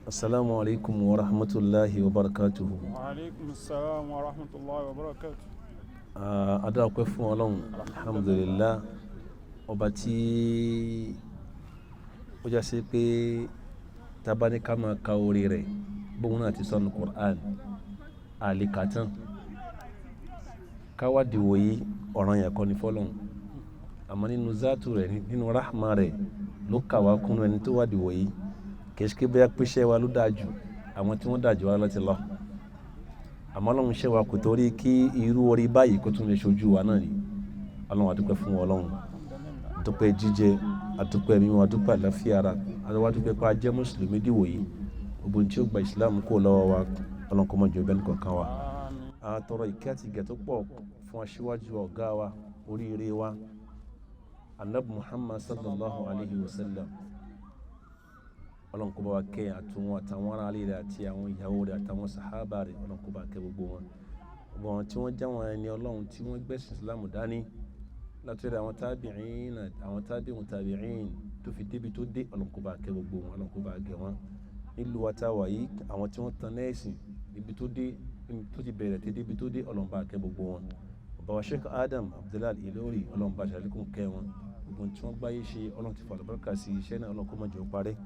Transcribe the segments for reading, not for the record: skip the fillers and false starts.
Asalaamu alaykum wa rahmatulahi wa barakatuhu. Wa aleykum salaam wa rahmatulahi wa barakatuhu. Adáwọ̀pẹ́ fún Ọlọ́run, alhamdulillah, ọba tí ó já sí pé tabaníkà máa ka orí rẹ̀ bóun náà ti sọnù Qur'an àlìkàtàn káwádìí wòye ọ̀ràn yẹn kọ́ ni fọlọ́run, àmọ́ nínú záàtù rẹ̀, nínú rahma rẹ̀ ló kà wá kúnú ẹni tó wádìí wòye. Kìí bóyá pèsè wa ló dáa jù àwọn tí wọ́n dáa jù wá lọ ti lọ, àmọ́ Ọlọ́run ṣe wa kò torí kí irú orí báyìí kó tún lè ṣojú wa náà ni. Ọlọ́run, àdúpẹ́ fún Ọlọ́run, àdúpẹ́ jíjẹ, àdúpẹ́ mímu, àdúpẹ́ àlàáfíà ara, àdúpẹ́ pé a jẹ́ mùsùlùmí dìwò yìí. Gbogbo tí ó gba ìsìlámù kó lọ́wọ́ wa, Ọlọ́run kó má jẹ́ bẹ́ẹ̀ nìkankan wa. A tọrọ ìkẹ́ àti ìgẹ̀ tó pọ̀ fún aṣíwájú ọ̀gá wa, oríire wa, Anabi Muhammad sallallahu alayhi wa sallam. Ọlọ́run kó bá wa kẹ́ àtúnwọ̀n àtàwọn ará ilé rẹ̀ àti àwọn ìyàwó rẹ̀ àtàwọn sàhábà rẹ̀. Ọlọ́run kó bá kẹ́ gbogbo wọn, gbogbo àwọn tí wọ́n jẹ́ àwọn ẹni Ọlọ́run tí wọ́n gbẹ̀sìn Ìsìlámù dání látọ̀rọ̀ àwọn tábìín, àwọn tábìín tábìín tó fi débi tó dé. Ọlọ́run kó bá kẹ́ gbogbo wọn, Ọlọ́run kó bá gẹ̀ wọ́n. Nílùú wa tá a wà yìí, àwọn tí wọ́n tan nẹ́ẹ̀sì níbi tó dé, tó ti bẹ̀rẹ̀ tó débi tó dé, Ọlọ́run bá kẹ́ gbogbo wọn. Bàbá wa Sheikh Adam Abdullahi Ilori, Ọlọ́run bá ṣàlékún kẹ́ wọn. Gbogbo tí wọ́n gbáyé ṣe, Ọlọ́run ti fàlùbáríkà sí iṣẹ́ náà, Ọlọ́run kó má jẹ́ ó parẹ́.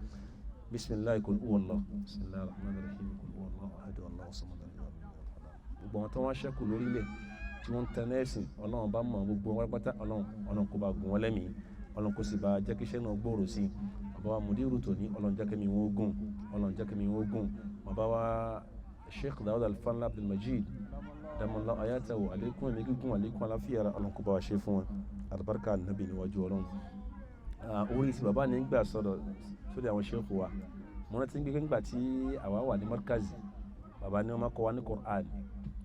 Bisimilahi, kul huwa Allah, bisimilahi rahman rahim, kul huwa Allah ahad, Allahu samad. Gbogbo àwọn tó wọ́n ṣẹ́kù lórílẹ̀ tí wọ́n ń tẹ nẹ́ẹ̀sìn, Ọlọ́run bá mọ̀ gbogbo wọn pátá. Ọlọ́run, Ọlọ́run kó bá gùn wọ́n lẹ́mìí, Ọlọ́run kó sì bá jẹ́ kí iṣẹ́ náà gbòòrò sí i. Bàbá wa mùdírù tòní, Ọlọ́run jẹ́ kí mi wọ́n gùn, Ọlọ́run jẹ́ kí mi wọ́n gùn. Bàbá wa Sheikh Dawud Alfanla Abdulmajid damola ayatawo, alekun ẹ̀mí gígùn, alekun aláfíà, Ọlọ́run kó bá wa ṣe fún wọn, alibarika nabi níwájú Ọlọ́run. Orí ti bàbá ní gbà sọ̀rọ̀ sórí àwọn sheikh wa. Mo rántí gbé nígbà tí àwa wà ní markazi, bàbá ní wọ́n máa kọ́ wa ní Qur'an.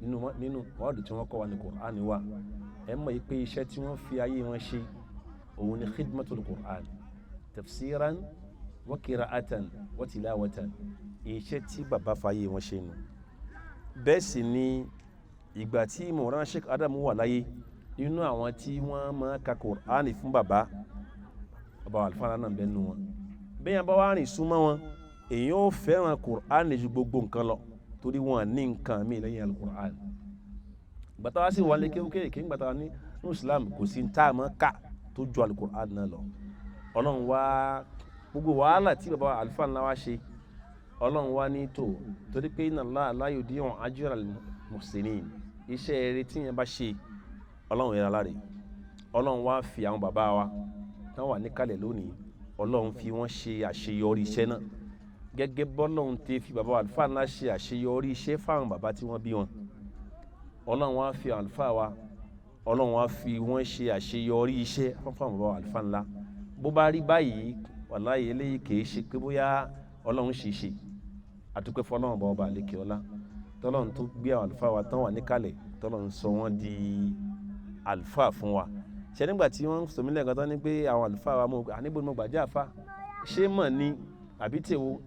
Nínú wọ́ọ̀dù tí wọ́n kọ́ wa ní Qur'an wa, ẹ mọ̀ yìí pé iṣẹ́ tí wọ́n fi ayé wọn ṣe òun ni khidmatul Qur'an, tafsiran wa qira'atan wa tilawatan. Iṣẹ́ tí bàbá fayé wọn ṣe nù. Bẹ́ẹ̀ sì ni ìgbà tí mọ̀rán Sheikh Adam wà láyé, nínú àwọn tí wọ́n máa ka Qur'an fún bàbá, bàbá àlùfáà náà bẹ́ẹ̀ nù wọn. Bẹ́ẹ̀ yẹn bá wà rìn súnmọ́ wọn, èèyàn ò fẹ́ràn Qur'an ju gbogbo nǹkan lọ, torí wọn ní nǹkan míì lẹ́yìn al-Qur'an. Gbàtà wá sí wà lé kéwú kéèké, gbàtà ní Islam, kò sí tá a máa kà tó ju al-Qur'an náà lọ. Ọlọ́run wá gbogbo wàhálà tí bàbá àlùfáà ńlá wá ṣe, Ọlọ́run wá ní tò, torí pé inna Allaha la yudi'u ajra al-muhsinin. Iṣẹ́ eré tí yẹn bá ṣe, Ọlọ́run yẹn láre. Ọlọ́run wá fi àwọn bàbá wa tán wà níkàlẹ̀ lónìí, Ọlọ́run fi wọ́n ṣe àṣeyọrí iṣẹ́ náà, gẹ́gẹ́ bọ́lọ́run ti fi bàbá àlùfáà ńlá ṣe àṣeyọrí iṣẹ́ fáwọn bàbá tí wọ́n bí wọn. Ọlọ́run wá fi àlùfáà wa, Ọlọ́run wá fi wọ́n ṣe àṣeyọrí iṣẹ́ fáwọn bàbá àlùfáà ńlá. Bó bá rí báyìí, wàláyé, eléyìí kìí ṣe pé bóyá Ọlọ́run ṣe ṣe àdúpẹ́ fọlọ́run bá ọba àlekè ọlá, tọ́lọ́run tó gbé àwọn àlùfáà wa tán wà níkàlẹ̀, tọ́lọ́run sọ wọ́n di àlùfáà fún wa. Ṣe nígbà tí wọ́n sọ mí lẹ́ẹ̀kan tán ní pé àwọn àlùfáà wa, mo àníbo ni mo gbàjẹ́ àfa, ṣé mọ̀ ni àbí tèwo?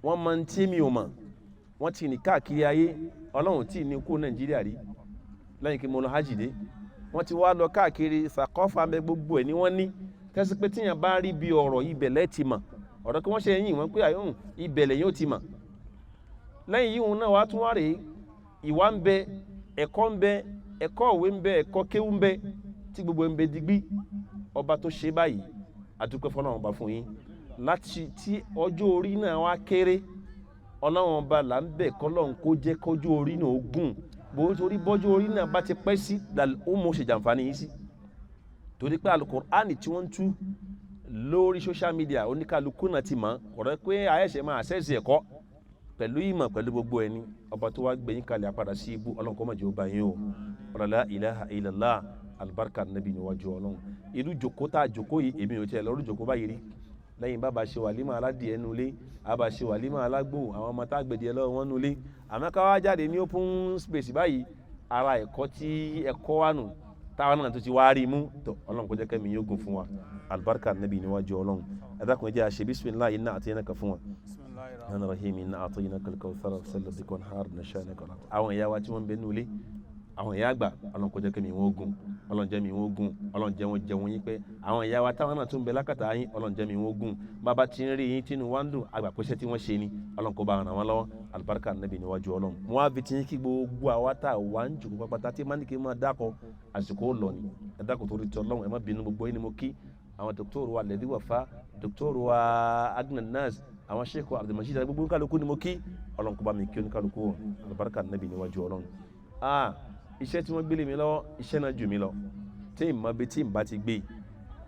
Wọ́n mọ tí mi ò mọ̀. Wọ́n ti ní káàkiri ayé, Ọlọ́run tí ní kú Nàìjíríà rí lẹ́yìn kí mo lọ hajj dé. Wọ́n ti wá lọ káàkiri, sàkọ́fà mẹ́ gbogbo ẹ̀ ni wọ́n ní tẹ́sí pé tíyàn bá rí bí ọ̀rọ̀ ibẹ̀ lẹ́ẹ̀tì mọ̀ ọ̀rọ̀ kí wọ́n ṣe yìn wọ́n pé àyọ̀hún ibẹ̀ lẹ́yìn ó ti mọ̀. Lẹ́yìn yìí òun náà wàá tún wá rèé, ìwà ń bẹ, ẹ̀kọ́ ń bẹ, ẹ̀kọ́ òwe ń bẹ, ẹ̀kọ́ kéwú ń bẹ, tí gbogbo ń bẹ digbí. Ọba tó ṣe báyìí, àdúpẹ́ fọlọ́run ọba fún yín. Láti tí ọjọ́ orí náà wá kéré, Ọlọ́run ọba là ń bẹ̀ kọ́lọ́run kó jẹ́ kọjú orí náà ó gùn bó, torí bọ́jú orí náà bá ti pẹ́ sí, ó mọ̀ ṣe jàǹfààní yín sí, torí pé alukur'ani tí wọ́n ń tú lórí social media, oníkàlùkù náà ti mọ̀ ọ̀rọ̀ pé àyẹ̀ṣẹ̀ máa àṣẹ́sì ẹ̀kọ́ pẹ̀lú ìmọ̀ pẹ̀lú gbogbo ẹni. Ọba tó wá gbé yín kalẹ̀, àpadà sí ibú, Ọlọ́run kó má jẹ́ ó bá yín o. La ilaha illallah, alibarika nabi níwájú Ọlọ́run. Irú jòkó tá a jòkó yìí, èmi ò tiẹ̀ lọ́rù jòkó báyìí rí lẹ́yìn bàbá ṣe wàlímà aládìẹ nulẹ̀, àbá ṣe wàlímà alágbó, àwọn ọmọ tá a gbèdìẹ lọ́wọ́ wọn nulẹ̀. Àmọ́ ká wá jáde ní open space báyìí, ara ẹ̀kọ́ tí ẹ̀kọ́ wà nù táwọn náà tó ti wá rí mú tó. Ọlọ́run kó jẹ́ kẹ́mi yóò gùn fún wa, alibarika nabi níwájú Ọlọ́run. Ẹ dákun, jẹ́ àṣẹ bisimilahi inna a'tainaka fún wa. Rahman rahim, inna a'tainaka al-kawthar, fasalli rabbika wanhar, inna shani'aka. Àwọn ìyá wa tí wọ́n ń bẹ nulẹ̀, àwọn ìyá àgbà, Ọlọ́run kó jẹ́ kẹ́mi wọ́n gùn. Ọlọ́run jẹ́ mi wọ́n gùn, Ọlọ́run jẹ́ wọn jẹun yín pé àwọn ìyá wa táwọn náà tún bẹ lákàtà yín, Ọlọ́run jẹ́ mi wọ́n gùn. Bàbá tí ń rí yín tínú wá ń dùn, àgbàpẹ́sẹ́ tí wọ́n ṣe ni, Ọlọ́run kó bá ràn wọ́n lọ́wọ́. Alibarika Nabi níwájú Ọlọ́run. Mo wá fi ti yín kí gbogbo àwa tá a wà ń jòkó pápátá tí má ní kí n máa dákọ àsìkò lọ ni. Ẹ dákun torí ti Ọlọ́run, ẹ má bínú, gbogbo yín ni mo kí. Àwọn dòkítọ́rù wa Lẹ́dí Wàfá, dòkítọ́rù wa Agnan Nas, àwọn Sheikh Abdulmajid, gbogbo kálukú ni mo kí. Ọlọ́run kó bá mi kí oníkálukú, alibarika Nabi níwájú Ọlọ́run. Iṣẹ́ tí wọ́n gbélé mi lọ́wọ́, iṣẹ́ náà jù mí lọ, tí n mọ bí tí n bá ti gbé,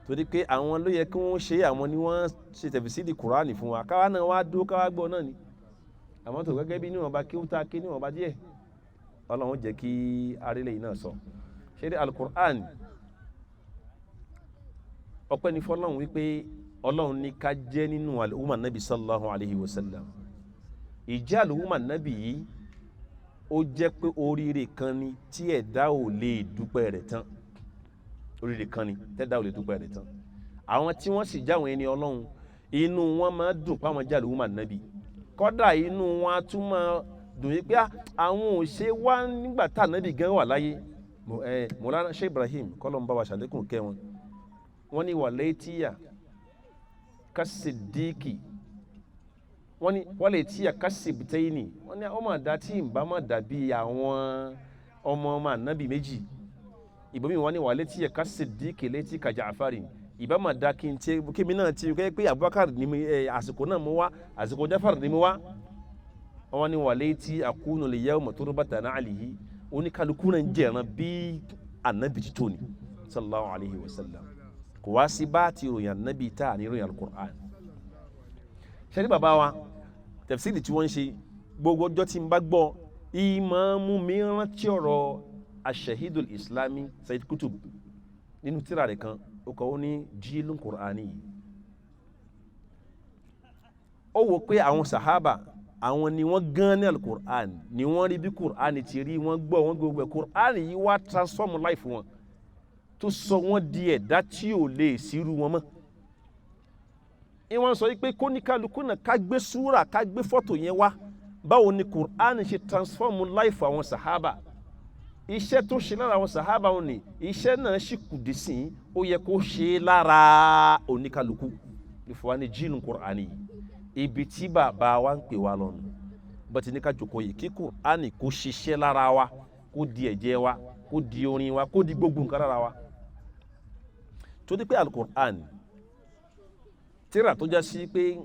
torí pé àwọn ló yẹ kí wọ́n ṣe, àwọn ni wọ́n ṣe tẹ̀físídì Kùránì fún wa, káwa náà wá dúró káwa gbọ́ náà ni. Àmọ́ tó gẹ́gẹ́ bí níwọ̀nba kí ó ta kí níwọ̀nba díẹ̀, Ọlọ́run jẹ́ kí arílẹ̀ yìí náà sọ. Ṣé dé Alukur'an, ọpẹ́ ní fọlọ́run wípé Ọlọ́run ní ká jẹ́ nínú al-umma nabi sallallahu alayhi wa sallam. Ìjẹ́ al-umma nabi yìí ó jẹ́ pé oríire kan ni tí ẹ̀dá ò lè dúpẹ́ rẹ̀ tán. Oríire kan ni tẹ́dá ò lè dúpẹ́ rẹ̀ tán. Àwọn tí wọ́n sì jáwọn ẹni Ọlọ́run, inú wọn máa dùn páwọn jẹ́ al-umma nabi. Kọ́dà inú wọn á tún máa dùn yí pé àwọn ò ṣe wá nígbà tá ànábì gan wà láyé. Mọ̀lánà Sheikh Ibrahim kọ́lọ́ ń bá wa ṣàlékún kẹ́ wọn. Wọ́n ní wàlẹ́tíyà kásìdíkì, wọ́n ní wàlẹ́tíyà kásìbítẹ́yìnì, wọ́n ní ọmọ àdá tí ń bá má dàbí àwọn ọmọ ọmọ ànábì méjì. Ìbomi wọ́n ní wàlẹ́tíyà kásìdíkì létí kàjàfárì, ìbá má da kí n tiẹ̀ kí mi náà ti kẹ́ pé Abubakar ni mi, àsìkò náà mo wá, àsìkò Jafar ni mo wá. Wọ́n ní wàlẹ́tí àkúnú lè yẹ ọmọ tó rọ́bà tàn án àlìyí, oníkálukú náà ń jẹ̀ràn bí ànábì ti tó ni sallallahu alayhi wa sallam. Kò wá sí bá ti ròyìn ànábì tá à ní ròyìn alukur'an. Ṣẹ́ni bàbá wa tafsiri tí wọ́n ń ṣe gbogbo ọjọ́ tí n bá gbọ́, ìmọ̀ mú mi rántí ọ̀rọ̀ ashahidul islami Sayyid Qutb nínú tírà rẹ̀ kan, ó kọ́ ó ní jílùn kur'ani yìí. Ó wò pé àwọn sahaba, àwọn ni wọ́n gán ní alukur'an, ni wọ́n rí bí kur'an ti rí, wọ́n gbọ́, wọ́n gbogbo ẹ̀. Kur'an yìí wá transform life wọn, tó sọ wọ́n di ẹ̀dá tí ò lè sírú wọn mọ́. Ìwọ́n sọ pé kóníkálukú náà ká gbé súrà, ká gbé fọ́tò yẹn wá, báwo ni kur'an ṣe transform life àwọn sahaba, iṣẹ́ tó ṣe lára àwọn sahaba wọn ni iṣẹ́ náà sì kù dé sí, ó yẹ kó ṣe lára oníkálukú. Ìfọwọ́ ni jíìnù kur'an yìí, ibi tí bàbá wa ń pè wá lọ́nu bọ́tí ní ká jòkó yìí, kí kur'an kó ṣiṣẹ́ lára wa, kó di ẹ̀jẹ̀ wa, kó di orin wa, kó di gbogbo nǹkan lára wa. Torí pé alukur'an tírà tó já sí pé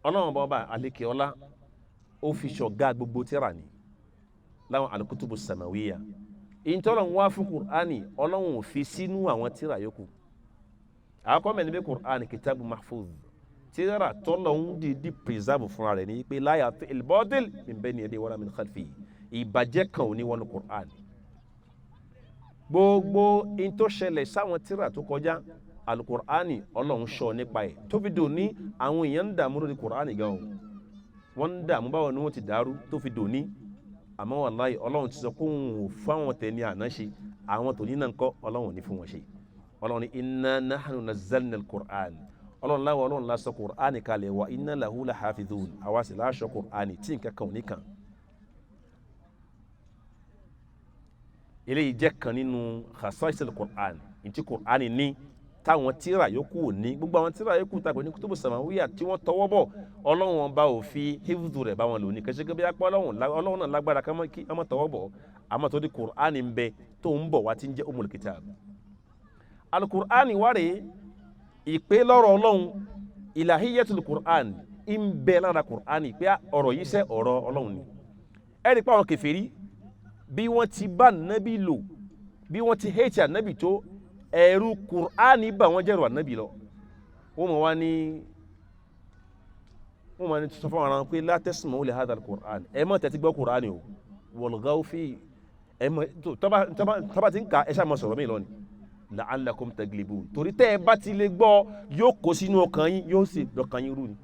Ọlọ́run bá àlekè ọlá ó fi ṣọ̀gá gbogbo tírà ni láwọn alukutubu samawiya. Ìtọ́lọ́run wá fún kur'ani, Ọlọ́run ò fi sínú àwọn tírà yòókù. Àkọ́kọ́ mẹ́ni bí kur'ani kitabu mahfuz, tírà tọ́lọ́run dìídì preserve fúnra rẹ̀ ní pé la ya'til batil min bayni yadihi wala min khalfihi, ìbàjẹ́ kan ò ní wọnú kur'ani. Gbogbo in tó ṣẹlẹ̀ sáwọn tírà tó kọjá, alukur'ani Ọlọ́run sọ nípa ẹ̀ tó fi dòní. Àwọn èèyàn ń dààmú lórí kur'ani gan o, wọ́n ń dààmú báwo ni wọ́n ti dàrú tó fi dòní. Àmọ́ wàláhì, Ọlọ́run ti sọ kó òun ò fáwọn tẹ̀ ní àná ṣe, àwọn tòní náà ń kọ́, Ọlọ́run ò ní fún wọn ṣe. Ọlọ́run ní inna nahnu nazzalna al-Qur'an, Ọlọ́run láwọn Ọlọ́run la sọ Qur'an kalẹ̀, wa inna lahu lahafidhun, àwa sì láṣọ Qur'an tí nǹkan kan ò ní kàn. Eléyìí jẹ́ kan nínú khasa'is al-Qur'an, ntí Qur'an ní táwọn tíra yòókù ò ní. Gbogbo àwọn tíra yòókù tàbí ní kutubu samawiya tí wọ́n tọwọ́ bọ̀, Ọlọ́run ọba ò fi hifdhu rẹ̀ bá wọn lò ní kẹsíkẹ́ bí apá Ọlọ́run náà lágbára kí wọ́n tọwọ́ bọ̀, àmọ́ tó di Qur'an ń bẹ tó ń bọ̀ wá tí ń jẹ́ umul kitab. Alukur'an wá rèé, ìpè lọ́rọ̀ Ọlọ́run, ilahiyatul Qur'an ń bẹ lára Qur'an, pé ọ̀rọ̀ yìí sẹ́ ọ̀rọ̀ Ọlọ́run ni. Ẹ rí i pé àwọn kèfèrí bí wọ́n ti bá nábì lò, bí wọ́n ti hẹ́ẹ̀tì ànábì tó, ẹ̀rù Qur'an bá wọn jẹ́rù ànábì lọ. Wọ́n mọ̀ wá ní, wọ́n mọ̀ ní sọ fún ara wọn pé la tasma'u li hadha al-Qur'an, ẹ má tẹ́tí gbọ́ Qur'an o, walghaw fi, ẹ mọ̀ tọ́ba ti ń ka, ẹ ṣáà mọ̀ sọ̀rọ̀ mi lọ ni, la'allakum taglibun, torí tẹ́ ẹ bá ti lè gbọ́ yóò kó sínú ọkàn yín, yóò sì dọ̀kan yín rú ni.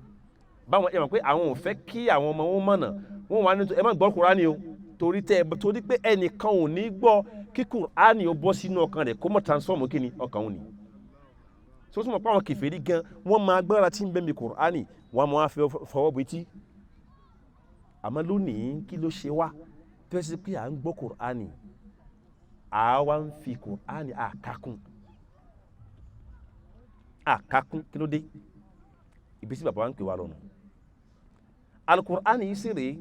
Báwọn ẹ mọ̀ pé àwọn ò fẹ́ kí àwọn ọmọ wọn mọ̀nà, wọ́n wà ní ẹ má gbọ́ Qur'an o, torí tẹ́ ẹ torí pé ẹnìkan ò ní gbọ́ kí Qur'an ó bọ́ sínú ọkàn rẹ̀ kó mọ̀ transform kí ni ọkàn òun ni. So tún mọ̀ pé àwọn kèfèrí gan wọ́n máa gbára tí ń bẹ́ mi Qur'an, wọ́n máa fọwọ́ bu etí. Àmọ́ lónìí kí ló ṣe wá tó yẹ sí pé à ń gbọ́ Qur'an, Àwa ń fi Kùránì àkàkùn àkàkùn. Kí ló dé? Ibi tí bàbá wa ń pè wá lọ́nà alukur'ani yìí sì rèé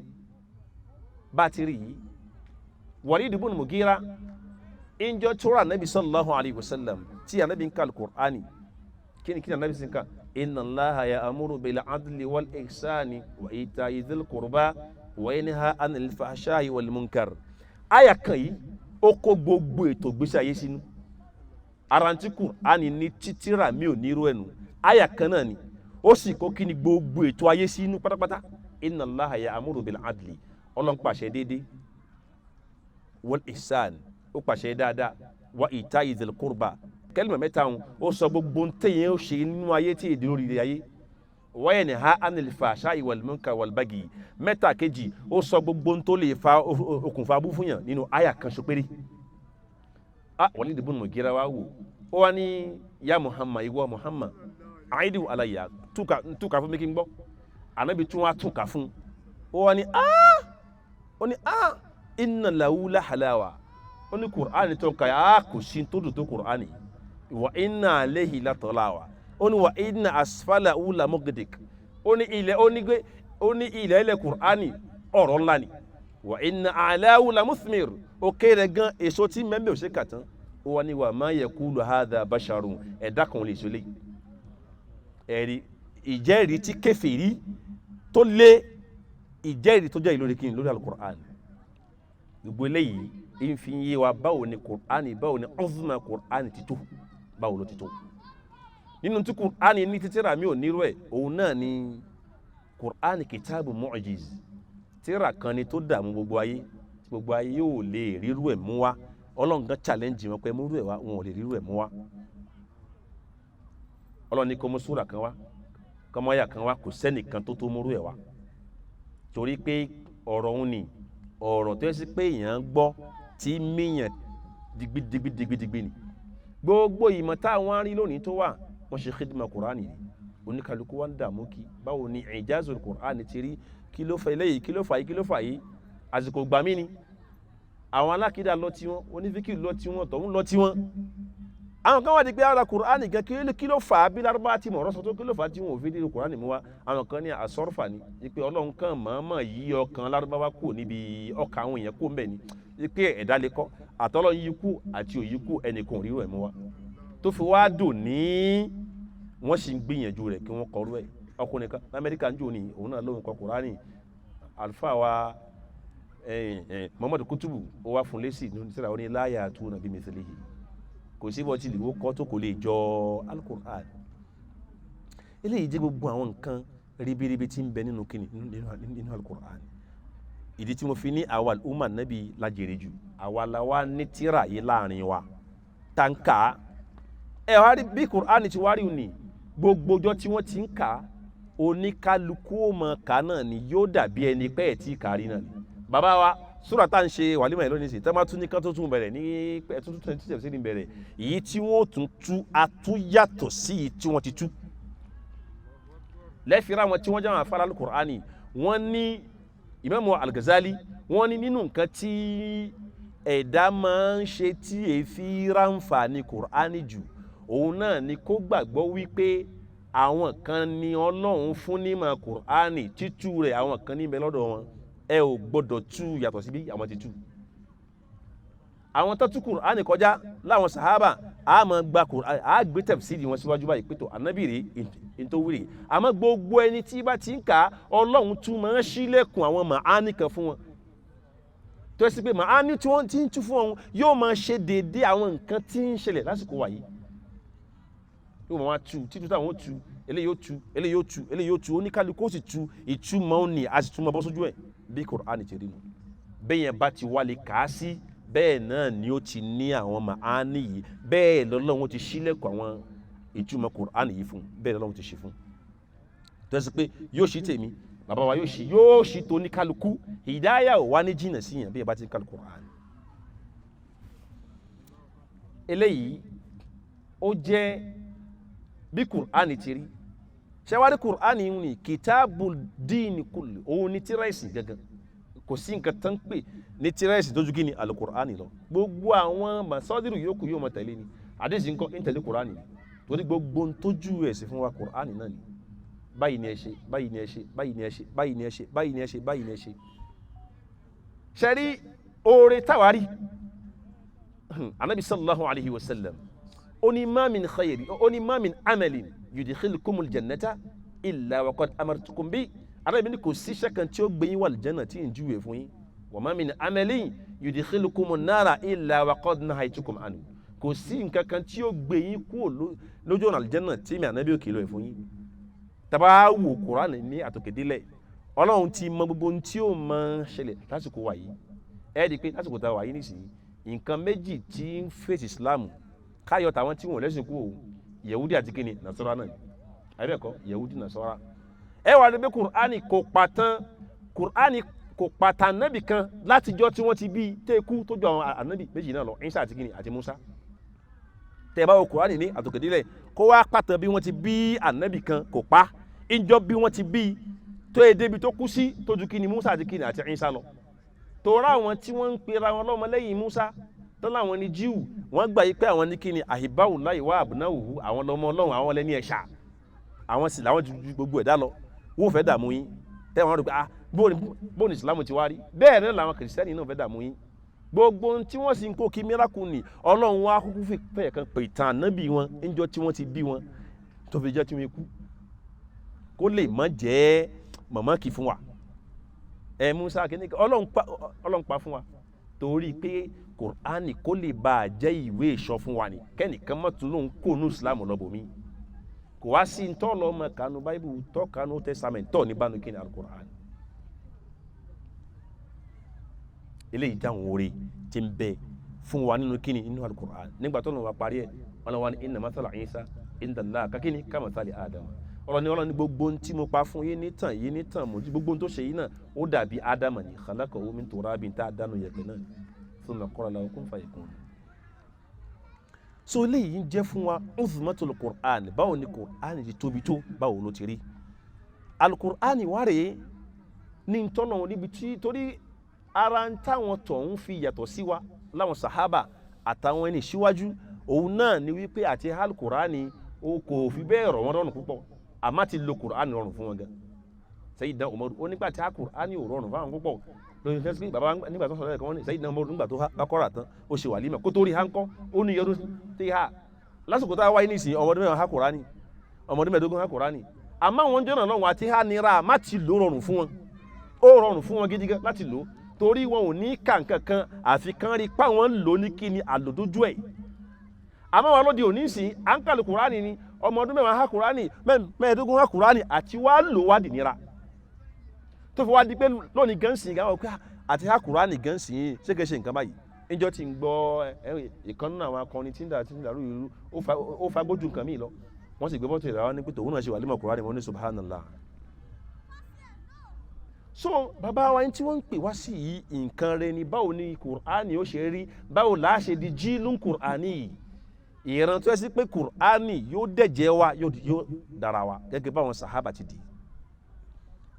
bá a ti rí yìí. Walid ibn Mugira injọ tóra anabi sallallahu alayhi wa sallam tí anabi ń ka alukur'ani, kí ni anabi sì ń ka? Inna Allaha ya'muru bil adli wal ihsani wa ita'i dhil qurba wa yanha anil fahsha'i wal munkar. Aya kan yìí, ó kó gbogbo ètò ìgbésí ayé sínú. Aranti Kur'ani ní títírà mi ò nírú ẹnu. Aya kan náà ni ó sì kó kí ni gbogbo ètò ayé sínú pátápátá. Inna Allaha ya'muru bil adli, Ọlọ́run pàṣẹ déédéé, wal ihsan, ó pàṣẹ dáadáa, wa ita'i dhil qurba. Kẹ́lìmọ̀ mẹ́ta ń ó sọ gbogbo ntẹ̀yìn ó ṣe nínú ayé tí èdè lórí ilẹ̀ ayé. Wa yanha anil fahsha'i wal munkar wal bagyi, mẹ́ta kejì, ó sọ gbogbo tó lè fa okùnfà abú fún yàn nínú àyà kan ṣo péré. Ah, Walid ibn Mugira wa wò ó, wá ní: ya Muhammad, ìwọ Muhammad, àìdíwò aláyà, túkà fún mi kí n gbọ́. Ànábi tún wá túkà fún ó, wá ní: ah, ó ní: ah, inna lahu la halawa. Ó ní Kùránì tó ń ka, ah, kò sí tó dùn tó Kùránì. Wa inna alayhi la talawa. Ó ní wa inna asfalahu la mugdik. Ó ní ilẹ̀, ó ní gbé, ó ní ilẹ̀ ilẹ̀ Kùránì, ọ̀rọ̀ ńlá ni. Wa inna a'lahu la muthmir. Ó kéré gan, èso tí mẹ́mbẹ́ ò ṣe kà tán. Ó wà ní wa ma yaqulu hadha basharun, ẹ̀dá kan lè ṣọlẹ̀. Ẹ̀rí ìjẹ́rìí tí kèfèrí tó lé, ìjẹ́rìí tó jẹ́ ìlórí kí ni lórí alukur'an. Gbogbo eléyìí ń fi yé wa báwo ni Kur'an, báwo ni uzma Kur'an ti tó, báwo ló ti tó. Nínú tí Kur'an ní títírà mi ò nírú ẹ̀, òun náà ni Kur'an kitabu mu'jiz. Tíra kan ni tó dààmú gbogbo ayé, tí gbogbo ayé yóò lè rírú ẹ̀ mú wá. Ọlọ́run gan challenge wọn pé múrú ẹ̀ wá, wọn ò lè rírú ẹ̀ mú wá. Ọlọ́run ní kó mú súrà kan wá, kọ́mọ́yà kan wá, kò sẹ́nìkan tó tó múrú ẹ̀ wá, torí pé ọ̀rọ̀ òun ni ọ̀rọ̀ tó yẹ sí pé èèyàn gbọ́ tí míyàn digbidigbidigbidigbi ni. Gbogbo ìmọ̀ táwọn á rí lónìí tó wà, wọ́n ṣe khidma Kùránì ni. Oníkàlùkù wa ń dààmú kí báwo ni ìjázul Kùránì ti rí, kí ló fà eléyìí, kí ló fà yìí, kí ló fà yìí. Àsìkò gbà mí ni àwọn alákìdá lọ tí wọn, onífíkì lọ tí wọn, tọ̀hún lọ tí wọn. Àwọn kan wà di pé ara Kùránì gan, kí ló fà á bí Lárúbáwá ti mọ̀ ọ̀rọ̀ sọ tó, kí ló fà á tí wọn ò fi dé Kùránì mú wa? Àwọn kan ní àsọ̀rọ̀fà ni pé Ọlọ́run kan mọ̀ọ́mọ̀ yí ọkàn Lárúbáwá kù níbi ọkàn àwọn èèyàn kú mbẹ̀ ni pé ẹ̀dá lè kọ́ àtọ́lọ́ yí kú àti òyí kú, ẹnìkan ò rí rẹ̀ mú wa tó fi wá dùn ní. Wọ́n sì ń gbìyànjú rẹ̀ kí wọ́n kọrú ẹ̀. Ọkùnrin kan l'Amẹ́ríkà ń jò ní òun náà lóun kọ Kùránì. Àlùfáà wa Muhammadu Kutubu ó wá fún lẹ́sì ní sẹ́ra, ó ní la ya'tuna bi mithlihi. Kò sí bọ́ tí lè kọ́ tó kò lè jọ Al-Qur'an. Eléyìí jẹ́ gbogbo àwọn nǹkan ribiribi tí ń bẹ nínú kíni, nínú Al-Qur'an. Ìdí tí mo fi ní àwa umma nabi lajèrè jù, àwa la wá ní tíra yìí láàrin wa tànká. Ẹ wá rí bí Qur'an ti wá rí òní, gbogbo ọjọ́ tí wọ́n ti ń kà, oníkálukú ó mọ ká náà ni, yóò dàbí ẹni pé ẹ̀ tí kàrí náà ni. Bàbá wa, súrà tá à ń ṣe wàlímọ̀ yìí lónìí sí, tẹ́ máa tún ní kán tó tún bẹ̀rẹ̀ ní tún tún tún sí ní bẹ̀rẹ̀ èyí tí wọ́n tún tú atúyàtọ̀ sí èyí tí wọ́n ti tú. Lẹ́fìrà wọn tí wọ́n jẹ́ àwọn afárá Al-Qur'ani, wọ́n ní Imam Al-Ghazali, wọ́n ní nínú nǹkan tí ẹ̀dá máa ń ṣe tí èéfì ráǹfààní Qur'ani jù, òun náà ni kó gbàgbọ́ wípé àwọn kan ní Ọlọ́run fún nímọ̀ Qur'ani títú rẹ̀, àwọn kan níbẹ̀ lọ́dọ̀ wọn, ẹ ò gbọ́dọ̀ tú yàtọ̀ síbí àwọn ti tú. Àwọn tó tú Qur'ani kọjá láwọn sàhábà, a máa gba Qur'ani, a gbé tafsiri wọn síwájú báyìí pé tó ànábì rè ntòwúrè. Àmọ́ gbogbo ẹni tí bá ti ń kà, Ọlọ́run tún máa ń ṣílẹ̀kùn àwọn màání kan fún wọn tó ṣe pé màání tí wọ́n ti ń tú fún wọn yóò máa ṣe déédéé àwọn nǹkan tí ń ṣẹlẹ̀ lásìkò wà yìí. Yóò máa tú títú táwọn ó tú, eléyìí ó tú, eléyìí ó tú, eléyìí ó tú, oníkálukú ó sì tú ìtumọ̀ ó ní, a sì túmọ̀ bọ́ sójú ẹ̀. Bí Qur'ani ti rí nu, bẹ́ẹ̀ yẹn bá ti wálé kà á sí, bẹ́ẹ̀ náà ni ó ti ní àwọn màání yìí, bẹ́ẹ̀ lọ́lọ́run ti ṣílẹ̀kùn àwọn ìtumọ̀ Qur'ani yìí fún, bẹ́ẹ̀ lọ́lọ́run ti ṣe fún tó ṣe pé yóò ṣí tèmi, bàbá wa yóò ṣí, yóò ṣí tó ní kálukú. Ìdáyà ò wá ní jìnnà sí yẹn bí ẹ bá ti ń kálukú Qur'ani. Eléyìí ó jẹ́ bí Qur'ani ti rí. Ṣẹwárí Qur'ani ní kìtàbù díìnì kulli, òun ní tírà ìsìn gangan. Kò sí nǹkan tán pè ní tírẹ́sì tó ju kí ni alukur'ani lọ. Gbogbo àwọn masadiru yòókù yóò mọ tẹ̀lé ni. Àdéhùn nǹkan ń tẹ̀lé kur'ani ni, torí gbogbo ń tójú ẹ̀sìn fún wa kur'ani náà ni. Báyìí ni ẹ ṣe, báyìí ni ẹ ṣe, báyìí ni ẹ ṣe, báyìí ni ẹ ṣe, báyìí ni ẹ ṣe, báyìí ni ẹ ṣe. Ṣẹ́rí oore táwárí Anabi sallallahu alayhi wa sallam, ó ní ma min khayri, ó ní ma min amalin yudkhilukumul jannata illa wa qad amartukum bi. Anabi ní kò sí iṣẹ́ kan tí ó gbé yín wà lìjánà tí ń júwe fún yín. Wa ma min amalin yudkhilukumun nara illa wa qad nahaytukum anhu. Kò sí nǹkan kan tí ó gbé yín kúrò lójú ọ̀nà àlìjánà tí mi Ànábì ò kìlọ̀ ẹ̀ fún yín. Tàbá wò Kùránì ní àtòkèdélẹ̀, Ọlọ́run ti mọ gbogbo ohun tí ó mọ ṣẹlẹ̀ lásìkò wà yìí. Ẹ rí i pé lásìkò tá a wà yìí nísìnyí, nǹkan méjì tí ń fèsì Islam káyọ̀ tàwọn tí wọn ò lẹ́sìn kú o, Yahudi àti kíni, Nasara náà. Àbẹ̀kọ́ Yahudi, Nasara. Ẹ wà ní pé Kùránì kò pàtàn, Kùránì kò pàtàn ànábì kan látijọ́ tí wọ́n ti bí tẹ́kú tó ju àwọn ànábì méjì náà lọ, Isa àti kíni àti Musa. Tẹ́ ẹ bá wo Kùránì ní àtòkèdélẹ̀, kó wá pàtàn bí wọ́n ti bí ànábì kan, kò pa ìjọ bí wọ́n ti bí tó yẹ débi tó kú sí tó ju kíni Musa àti kíni àti Isa lọ. Torá àwọn tí wọ́n ń pera wọn lọ́mọ lẹ́yìn Musa tó láwọn ní Jíù, wọ́n gbà yí pé àwọn ní kíni àhìbáwò láì wá àbùnáwò, àwọn lọ́mọ Ọlọ́run, àwọn lẹ́ni ẹ̀ṣà, àwọn sì làwọn ju gbogbo ẹ̀dá lọ. Wọ́n fẹ́ dààmú yín tẹ́wọ̀n rò pé ah, bóun ní Ìsìlámù ti wá rí bẹ́ẹ̀ náà làwọn Kìrìsìtẹ́nì náà fẹ́ dààmú yín. Gbogbo ohun tí wọ́n sì ń kó kí miracle ni Ọlọ́run wá kúkú fi fẹ́ kan pè tán ànábì wọn níjọ́ tí wọ́n ti bí wọn tó fi jẹ́ tí wọ́n kú, kó lè má jẹ́ mọ̀mọ́ kì fún wa. Ẹ Musa kìíní, Ọlọ́run pa fún wa torí pé Kùránì kó lè bá a jẹ́ ìwé ìṣọ́ fún wa ni, kẹ́nìkan má tún lóun kó nù Ìsìlámù lọ́bọ̀ mi. Kò wá sí ntọ́ lọ́ mọ kanu Báíbù tọ́ kanu Testament tọ́ ní bánu kíni Al-Kùránì. Eléyìí dáhùn oore tí ń bẹ fún wa nínú kíni nínú Al-Kùránì. Nígbà tó lọ́n wa parí ẹ̀, wọn lọ wá ní inna mathala Isa inda Allah kakíni kamathali Adam. Ọ̀rọ̀ ni Ọlọ́run ní gbogbo ohun tí mo pa fún yín nítàn yín nítàn mọ̀, gbogbo ohun tó ṣe yín náà ó dàbí Ádámà ní khalaqahu min turabin, tá a dánú yẹ̀pẹ̀ náà, thumma qala lahu kun fayakun. So eléyìí ń jẹ́ fún wa uzmatul Qur'an. Báwo ni Qur'an ti tóbi tó, báwo ló ti rí Al-Qur'an wá rèé ní ntọ́nà níbi tí torí ara ń táwọn tọ̀hún fi yàtọ̀ sí wa láwọn sàhábà àtàwọn ẹni síwájú, òun náà ni wípé àti Al-Qur'an o kò fi bẹ́ẹ̀ rọ̀ wọ́n rọrùn púpọ̀, àmọ́ ti lo Qur'an rọrùn fún wọn gan. Sayyidina Umar ó nígbà tí Qur'an ò rọrùn fáwọn púpọ̀ lórí fẹsí bàbá nígbà tó sọ̀rọ̀ ẹ̀kọ́ wọn ní Sayyidina Umar nígbà tó Baqara tán ó ṣe wàlímà kó tó rí hánkọ́ ó ní yọdún tí ha lásìkò tá a wáyé nísìnyí, ọmọdún 10 ha Qur'an, ọmọdún 15 ha Qur'an. Àmọ́ àwọn jọ́nà lọ́wọ́ àti ha nira má ti lò rọrùn fún wọn, ó rọrùn fún wọn gidi gan láti lò, torí wọn ò ní kà nǹkan àfi kán rí pa wọn lò ní kíni àlòdójú ẹ̀. Àmọ́ wọn lóde òní sìn à ń kàlù Kùránì ni ọmọ ọdún 10 ha Kùránì, 15 ha Kùránì, àti wá lò wá dì nira tó fi wá di pé lónìí gan sìn gan pé àti ha Kùránì gan sìn ṣé kìí ṣe nǹkan báyìí. Níjọ́ tí ń gbọ́ ìkan nínú àwọn akọrin tí ń dà tí ń dàrú ìlú ó fa gbójú nǹkan míì lọ, wọ́n sì gbé bọ́tò ìràwọ̀ ní pé tòun náà ṣe wàlímọ̀ Kùránì, wọn ní subhanallah. So bàbá wa tí wọ́n ń pè wá sí yìí nǹkan rẹ ni. Báwo ni Kùránì ó ṣe rí, báwo là á ṣe di jílù Kùránì yìí, ìran tó yẹ sí pé Kùránì yóò dẹ̀jẹ̀ wa, yóò dára wa gẹ́gẹ́ báwọn sàhábà ti di.